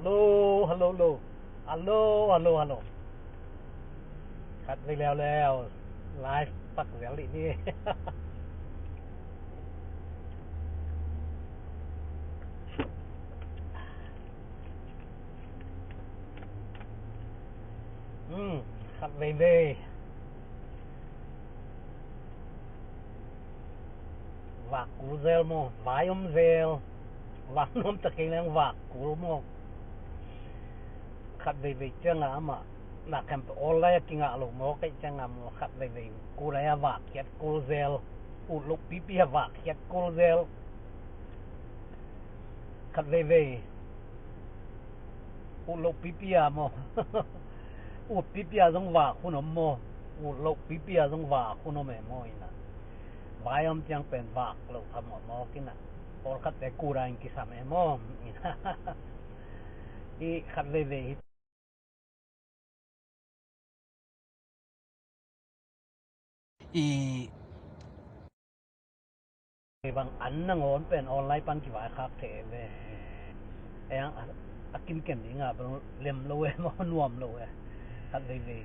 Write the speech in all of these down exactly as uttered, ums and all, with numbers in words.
Hello, hello, hello. Hello, hello, hello. Khat vei leuleu. Live pak zel dih ni. Hmm, khat veivei. Vak kul zel maw, vai om zel. Vak nuam ta kei leng vak kul maw. Khat veivei ciangah amah na khempeuh online a kingah lo maw, kei ciangah maw, khat veivei kul a vak khiat kul zel. Ut loh pipi a vak khiat kul zel. Khat veivei ut loh pipi a maw. Ut pipi a zong vak hun om maw. Ut loh pipi a zong vak hun om e maw ina. Vai om ciang pen vak loh phamawh maw kina. Pawlkhatte kura in kisam e maw ina. I khat veivei hi. I bang an nangawn pen online pan kivaikhak thei ve. Eng a, a kinken dinga bang lem lo e maw, nuam lo e. Khat veivei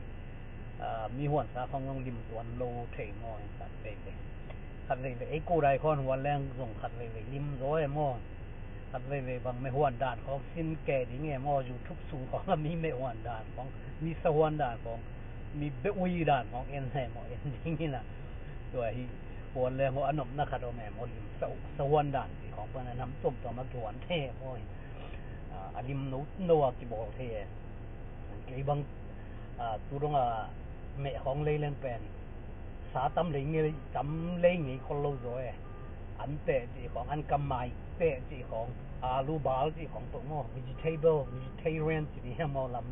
mi huansa khong zong lim tuan lo thei maw, khat veivei. Khat veivei ei kudai khon huan leng zong khat veivei lim zaw e maw. Khat veivei bang me huan dan khong sin ke ding e maw, YouTube sung khong a mi me huan dan khong, mi sa huan dan khong, mi be ui dan khong en e maw, en ding ina. Tua hi huan leng ho a nopna khat om e maw, lim sa, sa huan dan ci khong pan a nam tuamtuam a kihuan thei e maw. A lim no no a kibawl thei e. Kei bang tu dong a meh khong lei leng pen sa tam lei ngei, tam lei ngei khol lo zaw e. An teh ci khong, an kam mai teh ci khong, alu bal ci khong tok maw, vegetable, vegetarian ci ni hia maw, lam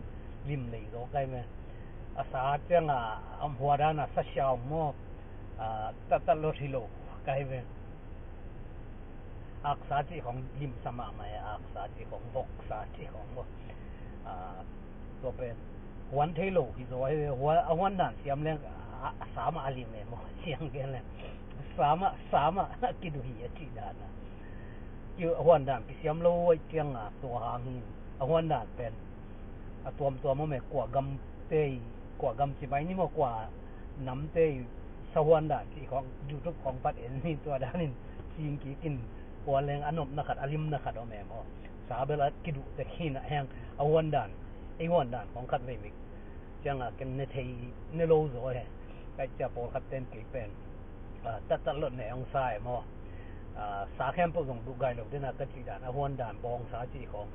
lim lei zaw kai me. A sa ciang a am hua dan a sa siaung maw. Tatat lo thei lo kai ve. Aksa cih khong limsa mahmah e, aksa cih khong, voksa cih khong maw. Tua pen huan thei lo hi zaw hi ve. A huan dan siam leng a sa mah a lim e maw, siang gen leng sa mah, sa mah a kiduh hi a cih dan a. A huan dan kisiam lo a ciang a tua hang hi. A huan dan pen a tuamtuam om e, kua gam tei, kua gam ci mai ni maw, kua nam tei sa huan dan cih khong YouTube khong pat en ni, tua danin sing kikin huan leng a nopna khat, a limna khat om e maw. Sa bel a kiduh tek hi na heng a huan dan, ei huan dan khong khat veivei ciang a ken ne thei ne lo zaw e. Kai cia pawlkhat ten kei pen tatat lot ne ong sa e maw. Sa khempeuh zong duh gai lo dena ka cih dan, a huan dan bawngsa cih khong,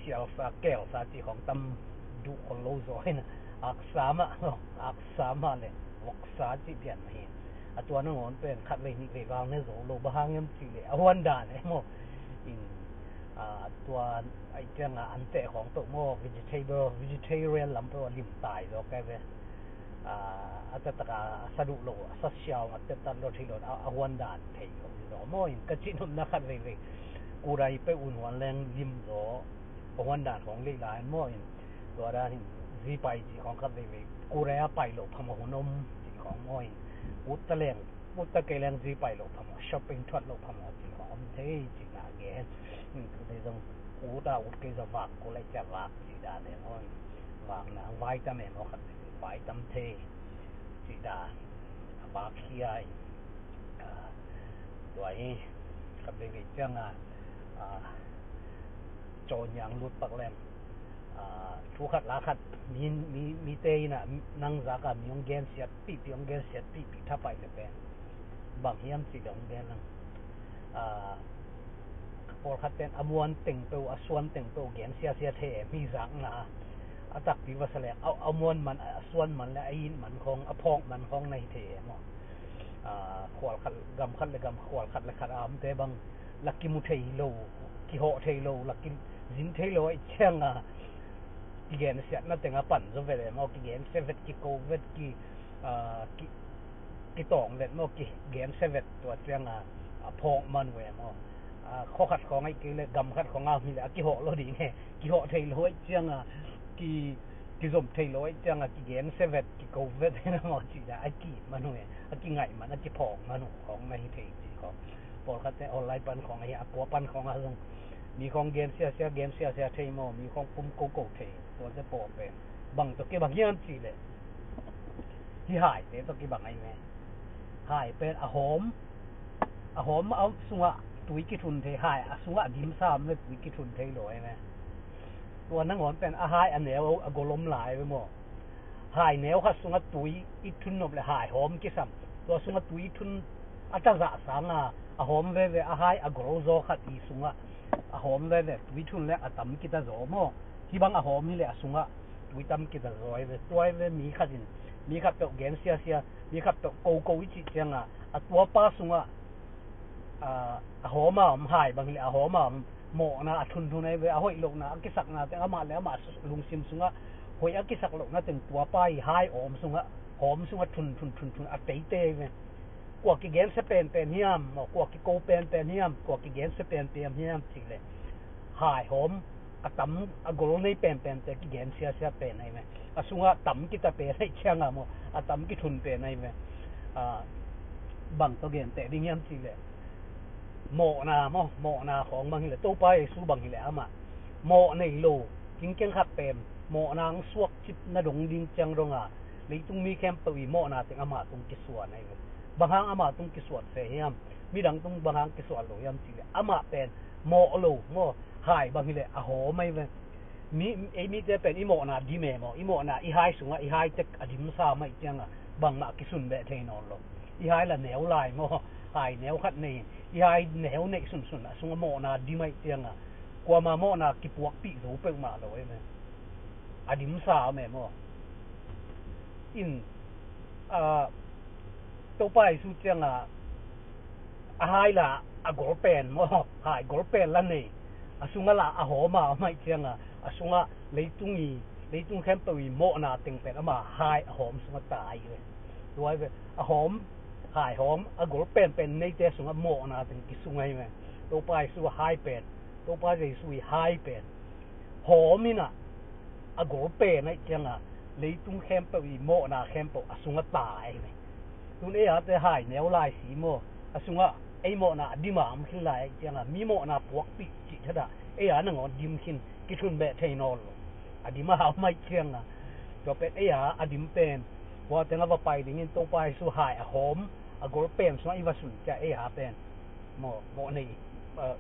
sialsa kelsa cih khong tam duh khol lo zaw hi na. Aksa mah, aksa mah le voksa cih pian mah hi. A tua nangawn pen khat vei nih vei val ne zo lo, bang hang hiam cih le a huan dan e maw. In tua ai ciang a an teh khong peuh maw, vegetable, vegetarian lam peuh a lim tai zaw kai ve. A taktak a sa duh lo, a sa siaung a tatat lo thei lo, a huan dan thei lo zaw maw. In ka cih nopna khat veivei kudai peuh un huan leng lim zaw, a huan dan khong lei lai maw. In tua danin zi pai cih khong khat veivei kudai a pai lo phamawh hun om cih khong maw. In ut ta leng, ut ta kei leng zi pai lo phamawh, shopping thuat lo phamawh cih khong om thei cih na gen. Kei zong ut a ut kei zong vak ko lai cia vak cih dan e maw. Vak na vai tam e maw, khat vai tam thei cih dan a vak hi a. Tua hi khat veivei ciang a caw niang lut pak leng thu khat la khat mi, mi, mite in a nang zak a mi hong gensiat pihpih, hong gensiat pihpih thapaih le pen bang hiam cih le hong gen lang. Pawlkhat ten a muan teng peuh, a suan teng peuh gensiasia thei e, mi zakna a takpi vasa le a muan man, a suan man le a it man khong, a phawk man khong na hi thei e maw. Khual khat, gam khat le gam, khual khat le khat a omte bang la kimu thei lo, kihawh thei lo, la kizin thei lo ahih ciang a kigensiatna teng a pan zaw vet e maw, kigensia vet, kiko vet, ki, ki, kitawng vet maw, kigensia vet, tua ciang a a phawk man uh e maw. Khuakhat khawng ahih kei le gam khat khawng a om hi le a kihawh lo ding e, kihawh thei lo ahih ciang a ki, kizom thei lo ahih ciang a kigensia vet, kiko vet hi na maw, cih dan a ki-it man uh e, a kingaih man, a kiphawk man uh khawng na hi thei cih khawng. Pawlkhatte online pan khawng ahi a, kua pan khawng a zong Mi khawng gen siasia, gen siasia thei maw, mi khawng pum koko thei, tuate pawh pen bang tawh kibang hiam cihleh, hih haite tawh kibang ahi ve. Hai pen a hawm, a hawm a sungah tui kithun thei, hai a sungah a dimsa om le tui kithun thei lo ahi ve. Tua nangawn pen a hai a neu a gol om lai ve maw. Hai neu khat sungah tui i thun nop le hai hawm kisam. Tua sungah tui i thun a tazah sanga a hawm veve, a hai a gol zaw khat i sungah a hawm veve, tui thun le a tam kita zaw maw. Hih bang a hawm hileh a sungah tui tam kita zaw ahi ve. Tua ahi ve, mi khat in, mi khat peuh gen siasia, mi khat peuh koko i cih cianga a tuapa sungah a, a hawm a om hai bang hileh a hawm a om mawhna a thunthun ahi ve. A hoih lohna a kisakna teng amah le amah lungsim sungah hoih a kisak lohna teng tuapa i hai awm sungah, hawm sungah thunthun thunthun a teitei ahi ve. Kua kigensia penpen hiam maw, kua kiko penpen hiam, kua kigensia penpen hiam cihleh, hai hawm a tam a gol nei penpente kigen siasia pen ahi ve. A sungah tam kita pen ahi cianga maw, a tam kithun pen ahi ve. A, bang tawh genteh ding hiam cihleh, mawhna maw, mawhna khawng bang hileh, Topa Jesu bang hileh amah mawh nei lo, kingkeng khat pen mawhna ang suak cip na dong ding ciang donga, leitung mi khempeuh i mawhna teng amah tung kisuan ahi ve. Bang hang amah tung kisuat se hiam, midang tung bang hang kisuat lo hiam cihleh, amah pen mawh lo maw, hai bang hileh a hawm ahi ve. Mi, ei mite pen i mawhna dim e maw, i mawhna i hai sungah i hai tek a dimsa om ahi cianga bangmah kisun beh thei nawn lo. I hai la neu lai maw, hai neu khat nei, i hai neu neih sunsun a sungah mawhna dim ahi cianga kuama mawhna kipuakpih zo peuhmah lo ahi ve. A dimsa om e maw. In, a, Topa Jesu cianga a hai la a gol pen maw, hai gol pen la nei, a sungah la a hawm a om ahi cianga a sungah leitung i, leitung khempeuh i mawhna teng pen ama hai a hawm sungah ta ahi ve. Tua ahi ve, a hawm, hai hawm a gol penpen neite sungah mawhna teng kisung ahi ve. Topa Jesu a hai pen, Topa Jesu i hai pen hawm inah a gol pen ahi cianga leitung khempeuh i mawhna khempeuh a sungah ta ahi ve. Tun ei ate hai neu lai si maw, a sungah ei mawhna a dima om khin lai ahi cianga mi mawhna puakpih cih thadah ei a nangawn dim khin kithun beh thei nawn lo. A dim a hau mai cianga tua pen ei a a dim pen kua teng a va pai dingin Topa Jesu hai a hawm a gol pen sungah i va sun cia ei a pen maw, mawh nei,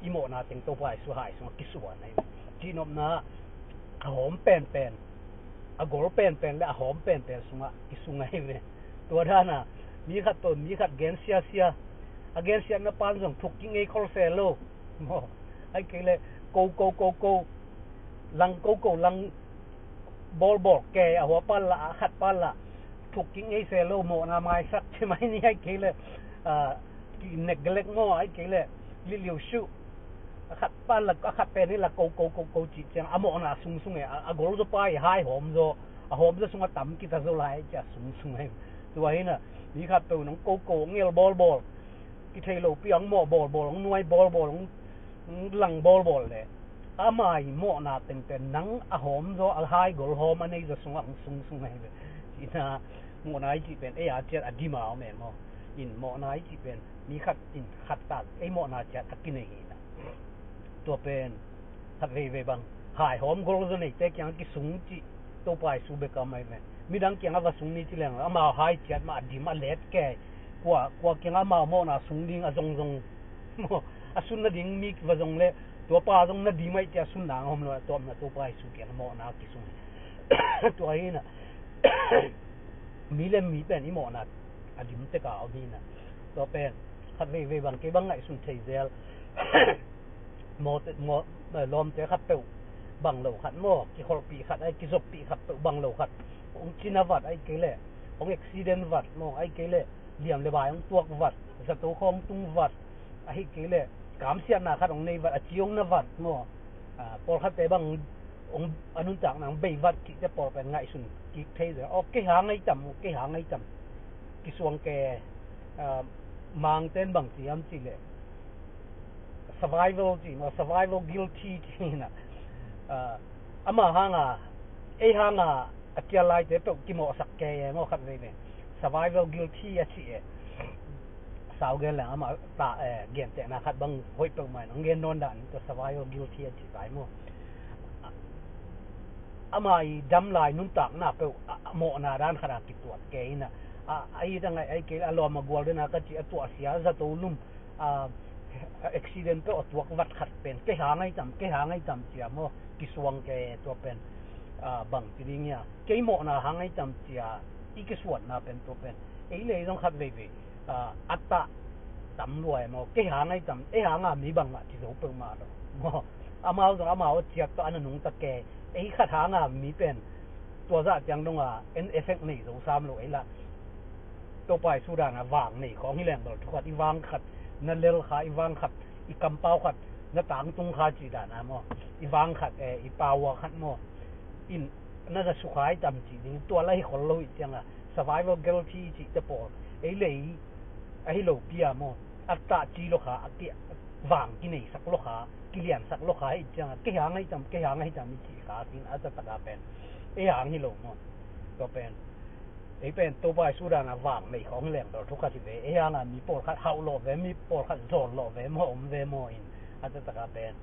i mawhna teng Topa Jesu hai sungah kisuan ahi. Cihnopna a hawm penpen, a gol penpen le a hawm penpen sungah kisung ahi ve. Tua dana mi khat tawh mi khat gen siasia, a gensiatna pan zong thuk kingei khol se lo maw. Ahi kei le ko ko ko ko, lang ko ko lang bawlbawl ke a hua pan la a khat pan la thuk kingei se lo, mawhna maisak ci mai ni. Ahi kei le ki neglect maw, ahi kei le liliu suh, a khat pan la a khat pen hi la ko ko ko ko cih ciang a mawhna sungsung e, a gol zaw pa i hai hawm zaw, a hawm zaw sungah tam kita zaw lai cia sungsung e. Tua hi na mi khat peuh nong ko ko ngel bawlbawl, kithei lopi ang mawh bawlbawl, ang nuai bawlbawl, ang lang bawlbawl le ama i mawhna tengte nang a hawm zaw, a hai gol hawm a nei zaw sungah ang sungsung ahi ve. Cihna mawhna i cih pen ei a ciat a dima om e maw. In mawhna i cih pen mi khat in khat tak ei mawhna ciat a kinei hi na. Tua pen khat veivei bang hai hawm gol zaw neite kiang a kisung cih Topa Jesu bek a mai ve. Midang kiang a va sung ni ci leng amau hai ciat mah a dim a let ke. Kua, kua kiang a amau mawhna sung ding a zongzong a sun nading mi va zong le tuapa zong na dim ahi cia sun nang a hom lo, tuamna Topa Jesu kiang a mawhna kisung. Tua hi na mi le mi pen i mawhna a dim tek a om hi na. Tua pen khat veivei bang kei bang ngaihsun thei zel. Mawte, maw, lawmte khat peuh bang lo khat maw, kikholhpih khat ai, kizoppih khat peuh bang lo khat, hong cina vat ai kei le, hong accident vat maw, ai kei le liam le bai hong tuak vat, zato khawng tung vat, ahi kei le kamsiatna khat hong nei vat, a ci hong na vat maw. Pawlkhatte bang hong a nuntakna hong bei vat cihte pawl pen ngaihsun kik thei zel. Aw, kei hang ai tam, kei hang ai tam. Kisuang ke, mangten bang ci hiam cih leh survival ci maw, survival guilty ci na. Ama hanga, ei hanga a cial laite peuh kimawhsak ke e maw, khat vei ve. Survival guilty a ci e. Tau gen leng ama ta, eh, gentehna khat bang hoih peuhmah in hong gen nawn dan in tua survival guilt hi a ci pai maw. Ama i dam lai nuntakna peuh a, a mawhna dan khat a kituat kei in a, a, a it a ngaih a it kei a lawm a gual den a ka ci a tuahsia zato lum, a, accident peuh a tuak vat khat pen kei hang ahi tam, kei hang ahi tam cia maw, kisuang kei tua pen, a, bang ci ding ia, kei mawhna hang ahi tam cia i kisuanna pen tua pen ei lei zong khat veivei, a, a tah tam lua e maw, kei hang ahi tam, ei hanga mi bangmah ci zo peuhmah lo maw. Amau zong amau a ciat tawh a na nungta kei, ei khat hanga mi pen tua zah ciang donga en effect nei zo sam lo ei lah. Topa Jesu dana vang nei khawng hi leng bel thu khat i vang khat, na lel kha i vang khat, i kampau khat na tangtung kha cih dana maw, i vang khat, eh, i power khat maw, in na na sukha ahi tam cih ding, tua la hi khol lo hi cianga survival guilt hi cih te pawl ei lei ahi lo pia maw, a tah ci lo kha, a ki vang kineisak lo kha, kiliansak lo kha hi cianga kei hang ahi tam, kei hang ahi tam i cih kha sin a taktak a pen ei hang hi lo maw. Tua pen ei pen Topa Jesu dana vang nei khawng hi leng bel thu khat hi ve, ei hanga mi pawlkhat hauh lawh ve, mi pawlkhat zawl lawh ve maw, om ve maw in a taktak a pen,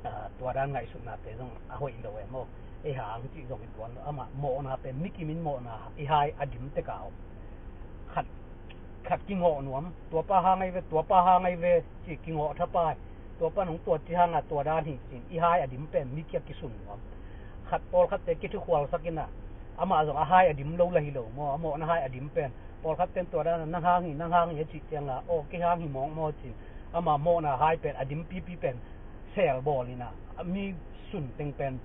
a, tua dan ngaihsutnate zong a hoih lo e maw. Ei hang cih zong i tuan lo, amah mawhna pen mi kim in mawhna i hai a dim tek a om. Khat, khat kingawh nuam, tuapa hang ahi ve, tuapa hang ahi ve ci kingawh thapai, tuapa nong tua ci hanga tua dan hi cin i hai a dim pen mi kia kisun nuam. Khat pawlkhatte kithukhualsak in a, amah zong a hai a dim lo la hi lo maw, a mawhna hai a dim pen pawlkhat pen tua dana nang hang hi, nang hang hi a cih cianga aw kei hang hi mawk maw cin, ama mawhna hai pen a dim pipi pen sel bawl in a, mi sun teng pen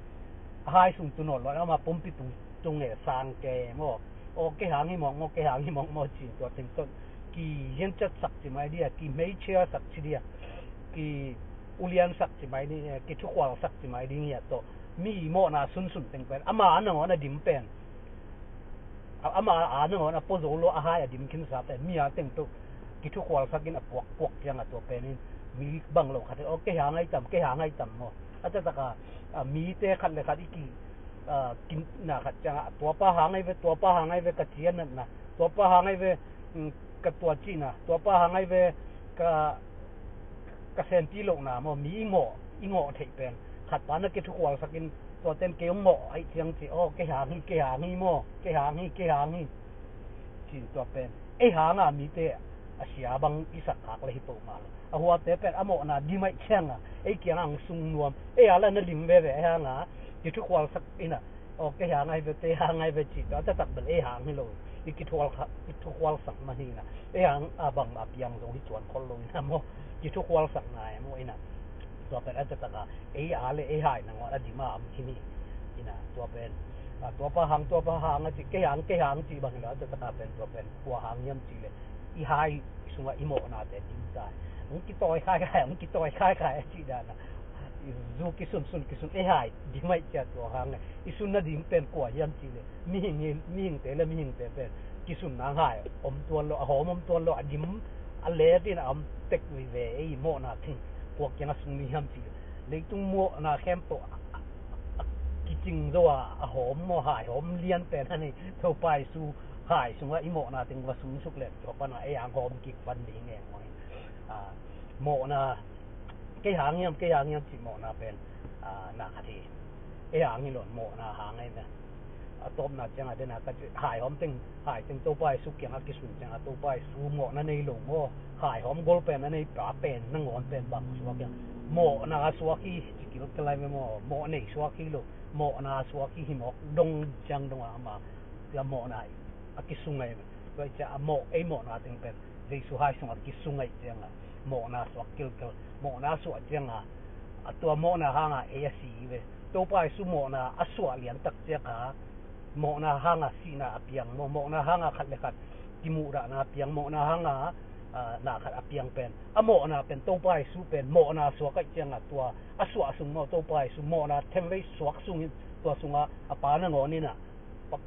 a hai sung tu nawn lo, ama pumpi tung, tung e sang ke maw, aw kei hang hi mawk maw, kei hang hi mawk maw cin tua teng ton ki hianchat sak ci mai dia, ki meichia sak ci dia, ki ulian sak ci mai ding, eh, ki thukhual sak ci mai ding hi a tawh mi mawhna sunsun teng pen ama a nangawn a dim pen, a, ama a nangawn a pua zo lo a hai a dim khinsa pen mi a teng tu kithukhualsak in a puak puak ciang a tua pen in mi bang lo khat aw kei hang ahi tam, kei hang ahi tam maw. A taktak a, a, mite khat le khat i ki, a, kinna khat ciang a tuapa hang ahi ve, tuapa hang ahi ve ka ci a natna, tuapa hang ahi ve, mm, ka tua cihna, tuapa hang ahi ve ka, ka senpi lohna maw, mi i ngawh, i ngawh theih pen khat pa na kithukhualsak in tua ten kei hong ngawh ahi ciang ci aw kei hang hi, kei hang hi maw, kei hang hi, kei hang hi cin tua pen ei hanga mite a sia bang i sak khak le hi peuhmah lo. A huate pen a mawhna dim ahi cianga ei kianga hong sung nuam, ei a la na dim veve ei hanga kithukhualsak in a, aw kei hang ahi ve, kei hang ahi ve cih tua a taktak bel ei hang hi lo. I kithual kha, i thukhualsak man hi in a, ei hang a bangmah a piang zong hi tuan khol lo in a maw, kithukhualsakna e maw in a. Tua pen a taktak a ei a le ei hai nangawn a dim a om khin hi in a, tua pen, a, tuapa hang, tuapa hang a cih, kei hang, kei hang cih bang hi lo, a taktak a pen tua pen kua hang hiam cih le i hai sungah i mawhnate dim ta hi. Hong kitawi khaikhai, hong kitawi khaikhai a cih dana i zu kisunsun kisun ei hai dim ahi cia tua hang e. I sunna ding pen kua hiam cih le mihing hi, mihingte le mihingte pen kisunna hai om tuan lo, a hawm om tuan lo, a dim a let in a om tek vive ei mawhna thing kua kiang a sung mi hiam cih le leitung mawhna khempeuh a, a, a kicing zo a, a hawm maw, hai hawm lian pen a nei Topa Jesu hai sungah i mawhna teng va sungsuk le tua pana ei ang hawm kik van ding e maw. A, mawhna kei hang hiam, kei hang hiam cih mawhna pen, a, na khat hi. Ei hang hi lo, mawhna hang ahi ve. A tawpna cianga dena ka ci hai hawm teng, hai teng Topa Jesu kianga kisun cianga Topa Jesu mawhna nei lo maw, hai hawm gol pen a nei pa pen nangawn pen bang suak hiam? Mawhna suak hi ci kilkel lai ve maw, mawh nei suak hi lo, mawhna suak hi hi mawk dong ciang donga ama tua mawhna a kisung ahi ve. Tua hi cia a mawh, ei mawhna teng pen Jesu hai sungah kisung ahi cianga mawhna suak kilkel, mawhna suah cianga a tua mawhna hanga ei a si hi ve. Topa Jesu mawhna a suah liantak ciaka mawhna hanga sihna a piang maw, mawhna hanga khat le khat kimuhdahna a piang, mawhna hanga, a, na khat a piang pen a mawhna pen Topa Jesu pen mawhna suak ahi cianga tua a suah sung maw, Topa Jesu mawhna themvei suak sungin tua sunga a pa nangawn in a, pa,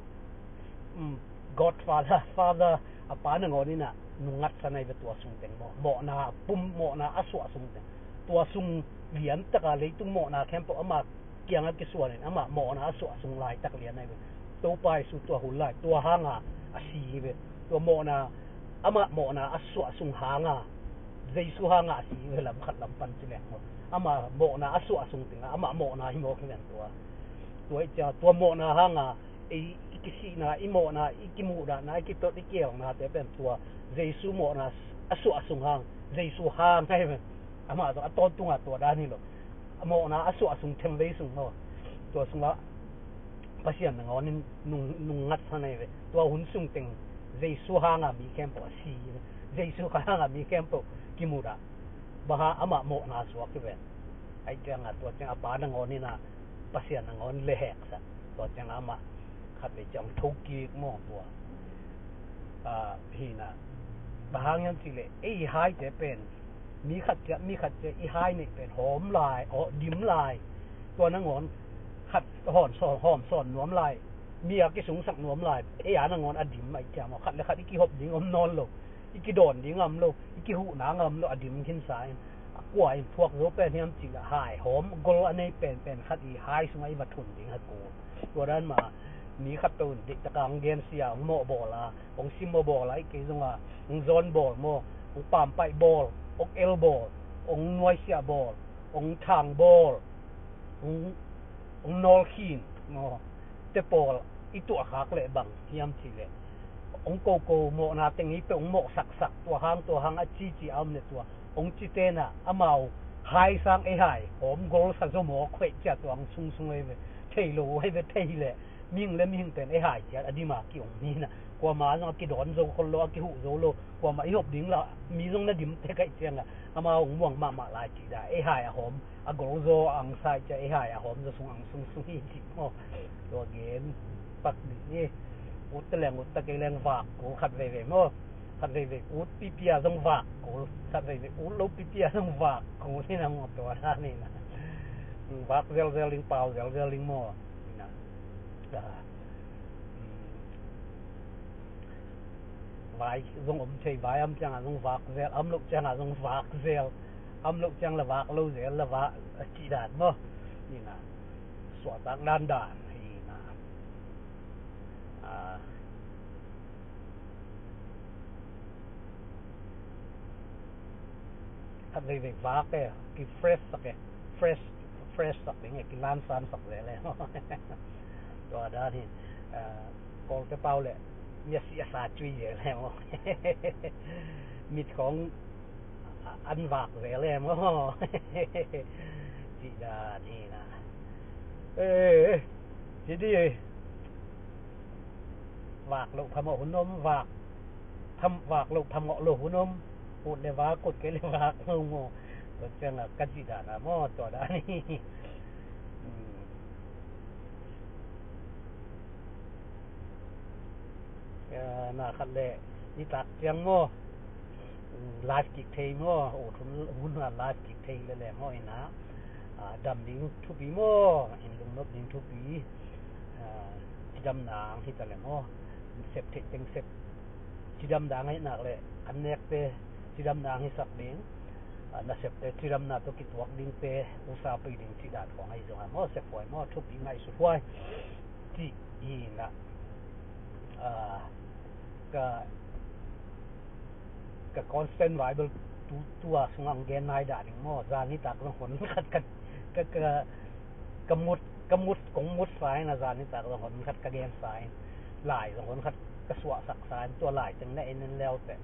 um, Godfather, Father a pa nangawn in a nungatsan ahi ve tua sung teng maw, mawhna a pum, mawhna a suah sung teng. Tua sung liantaka leitung mawhna khempeuh ama kianga kisuanin ama mawhna a suah sung laitak lian ahi ve. Topa Jesu tua hun lai tua hanga a si hi ve. Tua mawhna Amah mawhna a suah sung hanga Jesu hanga a si ve, lam khat lam pan ci leng maw, amah mawhna a suah sung tengah amah mawhna hi mawk hi ven tua. Tua i cia tua mawhna hanga i, i kisihna, i mawhna, i kimuhdahna, i kitot i kielnate pen tua Jesu mawhna a suah sung hang, Jesu hang hi ven. Amah zong a tawntunga tua dan hi lo. A mawhna a suah sung themvei sung maw, tua sungah Pasian nangawn in nung, nung ngatsan ahi ve. Tua hun sung teng Jesu hanga mi khempeuh a si, Jesu hanga mi khempeuh kimudah. Bang hang, amah mawhna suak hi ven. Ahi cianga tua ciang a Pa nangawn in a, Pasian nangawn lehheksak. Tua ciang amah khatvei ciang thokik maw tua. Ah, hina. Bang hang hiam cihleh ei i haite pen mi khat ciah mi khat ciah i hai neih pen hawm lai, aw, dim lai. Tua nangawn khat hawm sawn, hawm sawn nuam lai. Mi a kisungsak nuam lai. Ei a nangawn a dim ahi ciang maw, khat le khat i kihop ding om nawn lo, i kidawn ding a om lo, i kihuhna a om lo, a dim khinsa in. A kua in thuak zo pen hiam cihleh hai hawm gol a nei penpen khat i hai sungah i va thun ding a kul. Tua dan mah mi khat peuh in deihtaka hong gensia, hong mawh bawl a, hong sim bawl a, i kei zonga hong zawn bawl maw, hong pampaih bawl, hong el bawl, hong nuaisiah bawl, hong thang bawl, hong, hong nawlkhin maw, te pawl i tuahkhak leh bang hiam cihleh hong koko mawhna teng i peuh hong mawhsaksak, tua hang tua hang a cici a om le tua hong ci tenah amau hai sang ei hai hawm golsa zo mawk khoih cia tua hong sungsung ahi ve. Thei lo ahi ve, thei leh mihing le mihing pen ei hai ciat a dima ki-ong hinah, kuama zong a kidawn zo khol lo, a kihuh zo lo, kuama i hop ding la mi zong na dim tek ahi cianga amau hong muang mahmah lai cih dah, ei hai a hawm a golzaw a angsa cia, ei hai a hawmzaw sung ang sungsung hi cih maw. Tua gen pak dih hi. Ut ta leng ut ta kei leng vak kul khat veivei maw. Khat veivei ut pipia zong vak kul, khat veivei ut lo pipia zong vak kul hi na maw, tua na ni na. Vak zelzel ding, pau zelzel ding maw. Hi na. Ah. Vai zong om thei, vai am cianga zong vak zel, am loh cianga zong vak zel, am loh ciang le vak lo zel le vak a cih dan maw. Hi na. Suahtak dandan hi na. Ah. Khat veivei vak e, ki fresh sak e, fresh, fresh sak ding e, ki lansan sak zel e. Tua dan hi. Ah, Kawlte pau le, mi a si a sa cui zel e maw. Mit khawng an vak zel e maw. Cih dan hi na. Eh, ci di. Vak loh phamawh hun om, vak tham, vak loh phamawh lo hun om. Ut le vak, ut kei le vak lo maw. Tua cianga ka cih dana maw, tua dan hi. Hmm. Ah, na khat le nitak ciang maw, live kik thei maw, ut hun, hun a live kik thei le le maw, hi na. Ah, dam ding thupi maw, in lungnop ding thupi. Ah, cidamna ang hi ta le maw, sep theih teng sep. Cidamna ang hi nak le an nekte cidamna ang hi sak ding. Ah, nasepte cidamna tawh kituak dingte usa pei ding cih dan khawng ahi zongah maw, sep huai maw, thupi ngaihsut huai. Cih hi na. Ah, ka, ka constant Bible tu, tua sungah ang gen nai dah ding maw, zan nitak zong hon khat ka, ka, ka, ka mut, ka mut, kong mut sa in a, zan nitak zong hon khat ka gen sa in, lai zong hon khat ka suahsak sa in, tua lai teng na en en leuteh.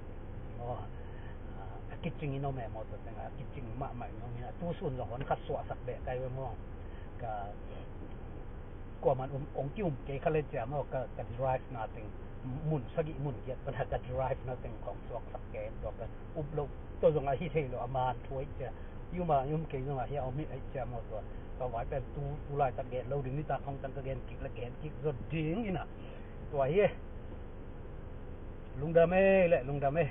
Maw, ah, a kicing in om e maw, tua teng a kicing mahmah in om hi na, tu sun zong hon khat suahsak beh kai ve maw. Ka, kuaman um, ong ki-um kei kha le cia maw, ka, ka drive na teng, mun sagih mun giat pana ka drive na teng kong suaksak kei, tua ka up lo, tua zong ahi thei lo, a man thu ahi cia. I um a, i um kei zong ahi a, om hi ahi cia maw tua. Ka vai pen tu, tu laitak gen lo ding, nitak hong tang ka gen kik le gen kik zaw ding hi na. Tua hi e. Lungdam e, le lungdam e.